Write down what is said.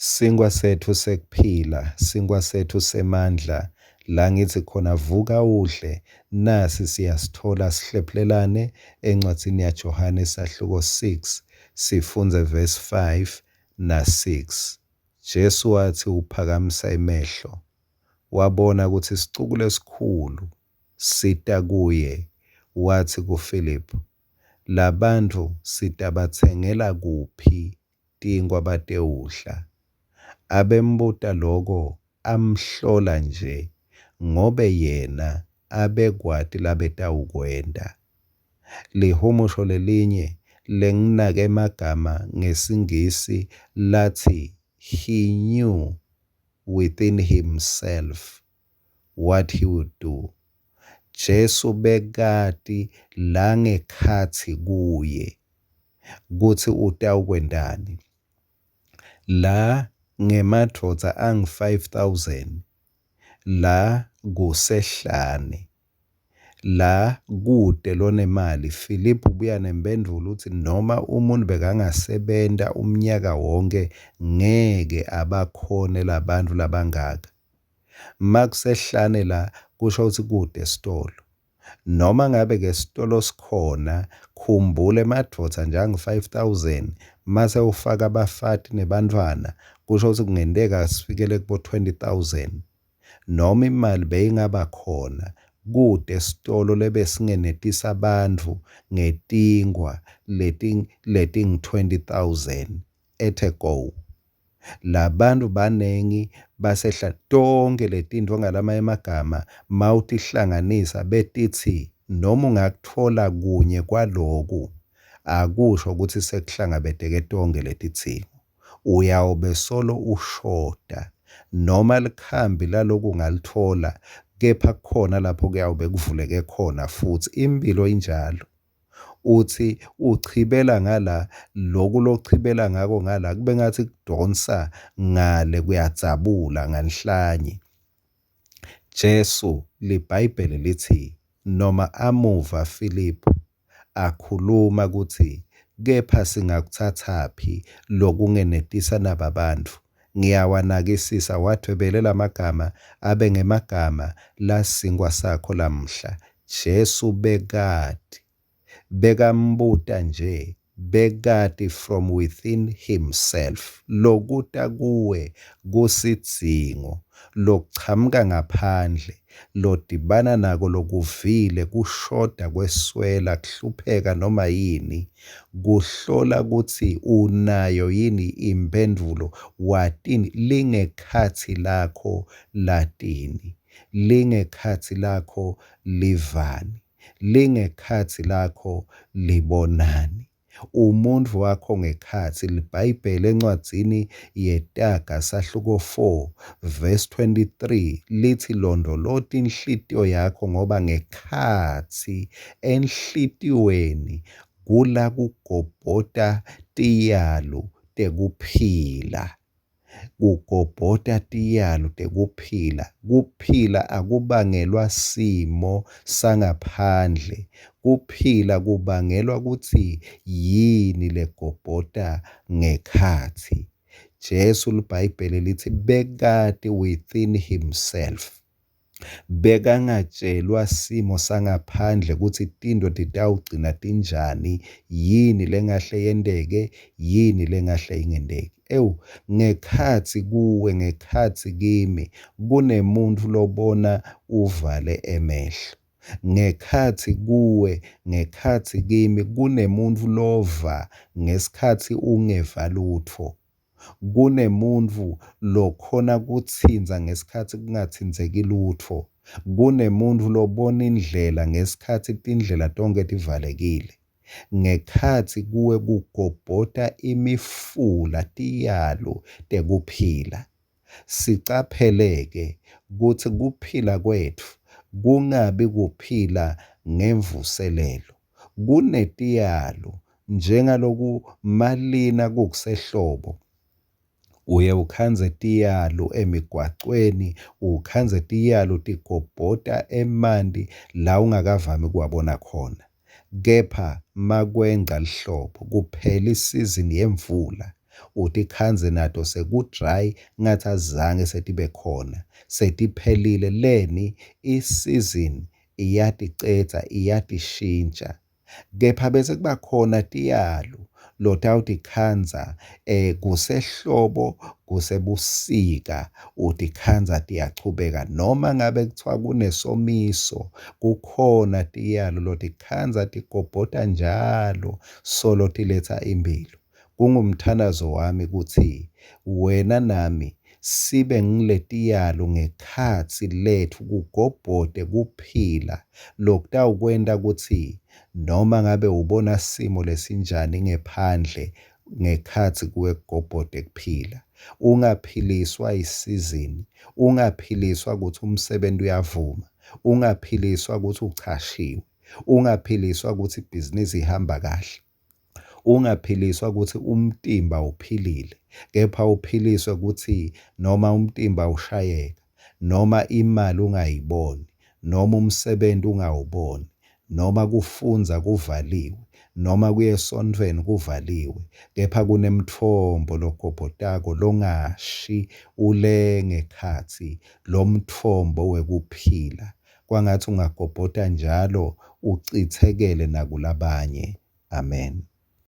Sinkhwa setfu sekuphila, sinkhwa setfu semandla, la ngitsi khona vuka udle, nasi siyasitfola sihlephulelane encwadzini yaJohane sahluko 6, sifundze verse 5 na-6. Jesu watsi uphakamisa emehlo, wabona kutsi sicuku lesikhulu sita kuye, watsi kuFiliphu, Labantfu sitabatsengela kuphi tinkhwa batewudla? Abembuta loko amhlola nje, ngobe yena abekwati labetawukwenta. Lihumusho lelinye lenginake emagama ngesiNgisi latsi he knew within himself what he would do. Jesu bekati langekhatsi kuye kutsi utawukwentani. La ngemadvodza angu-5000 la kusehlane la kute lonemali. Filiphu ubuya nemphendvulo utsi noma umuntu bekangasebenta umnyaka wonke ngeke abakhone labantfu labangaka. Makusehlane la kusho kutsi kute sitolo. Noma ngabe-ke sitolo sikhona, khumbula emadvodza nje angu-5000 mase ufaka abafati nebantfwana kusho kutsi kungenteka sifikele kubo-20 000. Noma imali beyingaba khona, kute sitolo lebesingenetisa bantfu ngetinkhwa letingu-20 000 at a go. Labantu banengi basehla tonkhe letintfo ngalamanye emagama mawutihlanganisa betitsi noma ungakutfola kunye kwaloku akusho kutsi sekuhlangabeteke tonkhe letidzingo. Uyawube solo ushoda noma likhambi laloku ungalitfola kepha kukhona lapho kuyawube kuvuleke khona futsi. Imphilo injalo. Utsi uchibela ngala loku lochibela ngako ngala kube ngathi kudonsa ngale kuyadzabula nganhlanye. Jesu liBhayibheli litsi noma amuva Filiphu akhuluma kutsi kepha singakutsatsaphi lokungenetisa naba bantfu ngiyawanakisisa wadvwebele lamagama abe ngemagama lasinkwa sakho lamhla. Jesu bekati bekambuta nje bekati from within himself lokuta kuwe kusidzingo lokuchamuka ngaphandle lodibana nako lokuvile kushoda kweswela kuhlupheka noma yini kuhlola kutsi unayo yini impendvulo watini lingekhatsi lakho latini lingekhatsi lakho livani lingekhatsi lakho libonani umuntfu wakho ngekhatsi. Libhayibheli encwadzini yeTaga sahluko 4 verse 23 lithi londolota inhlitiyo yakho ngoba ngekhatsi enhlitiyweni kula kugobhota tiyalu tekuphila kugobhota tiyalu tekuphila. Kuphila akubangelwa simo sangaphandle. Kuphila kubangelwa kutsi yini legobhota ngekhatsi. Jesu liBhayibheli litsi bekati within himself. Bekangatshelwa simo sangaphandle kutsi tintfo titawugcina tinjani, yini lengahle yenteke, yini lengahle ingenteki. Ewu, ngekhatsi kuwe, ngekhatsi kimi kunemuntfu lobona uvale emehlo. Ngekhatsi kuwe, ngekhatsi kimi kunemuntfu lova ngesikhatsi ungeva lutfo. Kunemuntfu lokhona kutsintsa ngesikhatsi kungatsintseki lutfo. Kunemuntfu lobona indlela ngesikhatsi tindlela tonkhe tivalekile. Ngekhatsi kuwe kugobhota imifula, tiyalu tekuphila. Sicaphele-ke kutsi kuphila kwetfu kungabi kuphila ngemvuselelo. Kunetiyalu njengaloku malina kukusehlobo uye ukhandze tiyalu emigwacweni, ukhandze tiyalu tigobhota emanti la ungakavami kuwabona khona. Kepha makwengca lihlobo, kuphela isizini yemvula, Utikhandze nato seku-dry ngathi azange setibe khona, setiphelile. Leni? I-season iyaticedza, iyatishintja. Kepha bese kuba khona tiyalu lotawutikhandza kusehlobo, kusebusika, utikhandza tiyachubeka. Noma ngabe kuthiwa kunesomiso, kukhona tiyalu lotikhandza tigobhota njalo solo tiletsa imphilo. Kungumthandazo wami kutsi wena nami sibe ngiletiyalu ngekhatsi letfu kugobhote kuphila lokutawukwenta kutsi noma ngabe ubona simo lesinjani ngephandle, ngekhatsi kuwe kugobhote kuphila. Ungaphiliswa yisizini, ungaphiliswa kutsi umsebenti uyavuma, ungaphiliswa kutsi uchashiwe, ungaphiliswa kutsi ibhizinisi ihamba kahle, ungaphiliswa kutsi umtimba uphilile, kepha uphiliswe kutsi noma umtimba ushayeka, noma imali ungayiboni, noma umsebenti ungawuboni, noma kufundza kuvaliwe, noma kuya esontfweni kuvaliwe, kepha kunemtfombo logobhotako longashi ulenge ekhatsi, lomtfombo wekuphila. Kwangatsi ungagobhota njalo ucitsekele nakulabanye. Amen.